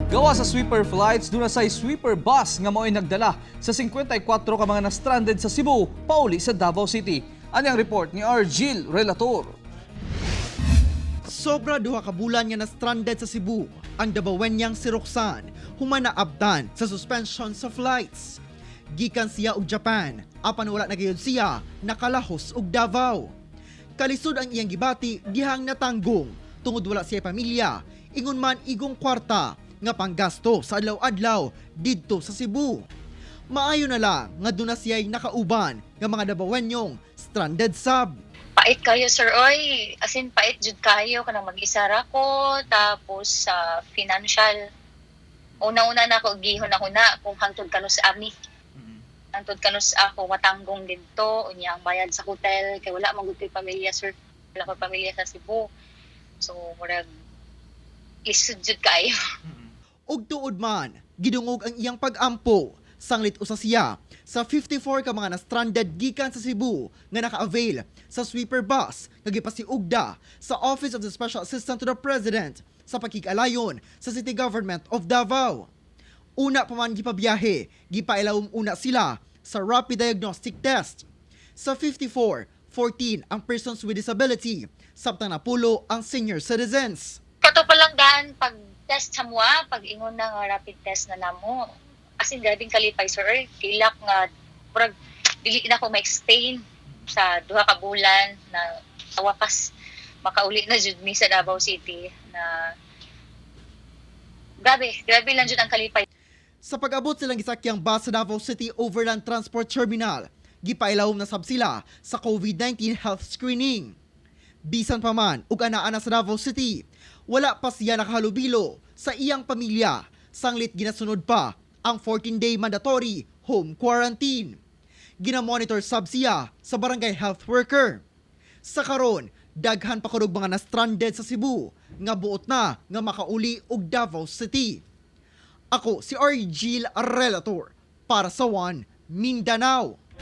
Gawa sa sweeper flights, duna say sweeper bus nga mao'y nagdala sa 54 ka mga na-stranded sa Cebu pauli sa Davao City. Ani ang report ni Argil Relator. Sobra 2 ka bulan nga na-stranded sa Cebu ang Dabawenyang si Roxanne human naabtan sa suspension sa flights. Gikan siya og Japan apan wala na gayud siya nakalahos og Davao. Kalisod ang iyang gibati dihang natanggong tungod wala siya pamilya, ingon man igong kwarta nga panggasto sa adlaw-adlaw didto sa Cebu. Maayo na lang nga duna siya'y nakauban nga mga Dabawenyong stranded sab. Pait kayo, sir, oy. As in, pait jud kayo kanang mag-isa ra ko, tapos sa financial. Una-una na ako gihuna-huna kung hangtod kanus ami. Hangtod kanus ako matanggong didto, unya ang bayad sa hotel kay wala man gud ko'y pamilya, sir. Wala ko pamilya sa Cebu. So murag lisod jud kayo. Ug tuod man, gidungog ang iyang pag-ampo. Sanglit usa siya sa 54 ka mga na-stranded gikan sa Cebu nga naka-avail sa sweeper bus nga gipasiugda sa Office of the Special Assistant to the President sa pakig-alayon sa City Government of Davao. Una pa man gipabiyahe, gipailawom una sila sa rapid diagnostic test. Sa 54, 14 ang persons with disability, samtang napulo ang senior citizens. Kato pa lang daan pag test sa mua, pag ingon na nga rapid test na namo. As in, grabing kalipay, sir. Tilak nga murag dili na ko ma-explain sa 2 ka bulan na sa wakas makauli na jud mi sa Davao City na grabe, grabe lang jud ang kalipay. Sa pag-abot silang gisakyang bus sa Davao City Overland Transport Terminal, gipailawom na sab sila sa COVID-19 health screening. Bisan pa man ug anaa na sa Davao City, wala pa siya nakahalubilo sa iyang pamilya sanglit ginasunod pa ang 14-day mandatory home quarantine. Gina-monitor sab siya sa barangay health worker. Sa karon, daghan pa kunog mga na-stranded sa Cebu nga buot na nga makauli og Davao City. Ako si Argil Relator para sa One Mindanao.